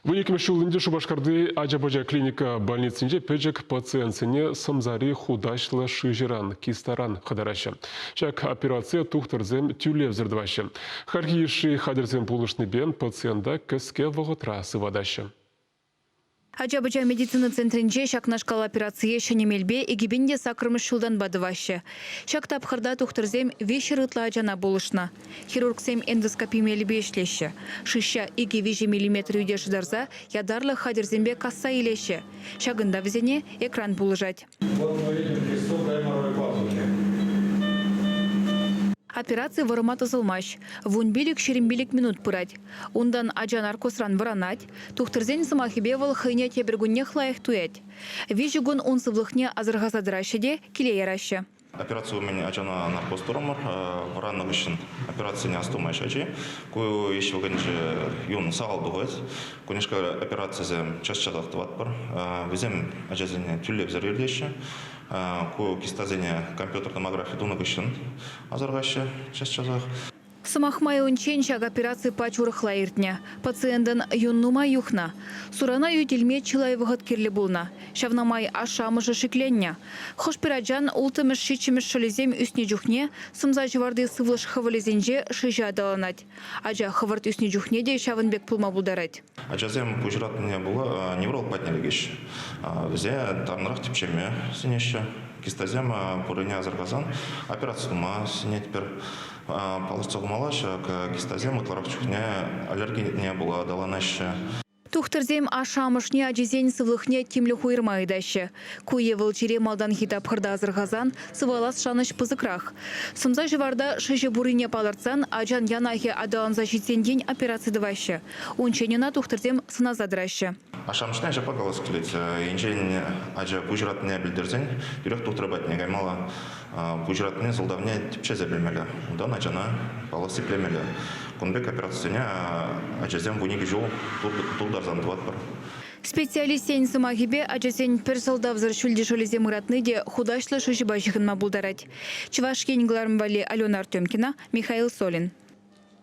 Вуниккӗмӗш ҫул ӗнтӗ Шупашкарти ача-пӑча клиника больницинче пӗчӗк пациентсене сӑмсари хутаҫлӑ шыҫӑран, кистаран хӑтараҫҫӗ. Ҫак операцие тухтӑрсем тӳлевсӗр тӑваҫҫӗ. Хальхи йышши хатӗрсем пулӑшнипе пациента кӗске вӑхӑтра сыватаҫҫӗ. Ача-пӑча медицина центрӗнче ҫакнашкал операцие ҫӗнӗ мелпе 2008-мӗш ҫултанпа тӑваҫҫӗ. Ҫак тапхӑрта тухтӑрсем 300 ытла ачана пулӑшнӑ. Хирургсем эндоскопи мелӗпе ӗҫлеҫҫӗ. Шыҫҫа икӗ-виҫӗ миллиметр ӳте шӑтарса ятарлӑ хатӗрсемпе касса илеҫҫӗ. Ҫакӑнта вӗсене экран пулӑшать. Операци вӑрӑма тӑсӑлмасть. 15-25 минут пырать. Унтан ача наркозран вӑранать. Тухтӑрсен сӑмахӗпе вӑл хӑйне тепӗр куннех лайӑх туять. Виҫӗ кун ун сывлӑхне асӑрхаса тӑраҫҫӗ те киле яраҫҫӗ. Операци умӗн ачана наркоз турӑмӑр. Вӑраннӑ хыҫҫӑн операцине астумасть ачи. Ку ӗҫ вӑхӑтӗнче юн сахал тухать. Кунашкал операцисем час-часах тӑватпӑр. Вӗсем ачасене тӳлевсӗр иртеҫҫӗ. Ку кистасене компьютер томографи тунӑ хыҫҫӑн асӑрхаҫҫӗ час-часах. Сӑмах май, унччен ҫак операци пач урӑхла иртнӗ. Пациентӑн юн нумай юхнӑ. Сурана ӳт илме чылай вӑхӑт кирлӗ пулнӑ. Ҫавна май ашшӗ-амӑшӗ шикленнӗ. Хӑш-пӗр ачан улттӑмӗш-ҫиччӗмӗш шӑлӗсем ӳснӗ чухне сӑмса-ҫӑварти сывлӑш хӑвӑлӗсенче шыҫӑ аталанать. Ача хӑвӑрт ӳснӗ чухне те ҫавӑн пек пулма пултарать. Ачасем пуҫ ыратнине пула невролог патне лекеҫҫӗ. Вӗсене тарӑнрах тӗпчеме сӗнеҫҫӗ. Кистасем пуррине асӑрхасан операци тума сӗнетпӗр. Палӑртса хумалла, ҫак кистасем ытларах чухне аллергине пула аталанаҫҫӗ. Тухтӑрсем ашшӗ-амӑшне ачисен сывлӑхне тимлӗх уйӑрма ыйтаҫҫӗ. Ку е вӑл чире малтанхи тапхӑрта асӑрхасан сывалас шанӑҫ пысӑкрах. Сӑмса-ҫӑварта шыҫӑ пуррине палӑртсан ачан янахӗ аталанса ҫитсен тин операци тӑваҫҫӗ. Унччен ӑна тухтӑрсем сӑнаса тӑраҫҫӗ. Ашшӗ-амӑшне ҫапла калас килет. Енчен ача пуҫ ыратнине пӗлтерсен тӳрех тухтӑр патне каймалла. Пуҫ ыратнин сӑлтавне тӗпчесе пӗлмелле. Унтан ачана паллах сиплемелле. Кун пек операцисене ачасем 12 ҫул тултарсан тӑватпӑр. Специалистсен сӑмахӗпе, ачасен пӗр сӑлтавсӑр ҫӳлти шӑлӗсем ыратни те хутаҫлӑ шыҫӑпа ҫыхӑнма пултарать. Чӑваш Ен кӑларӑм валли Алена Артемкина, Михаил Солин.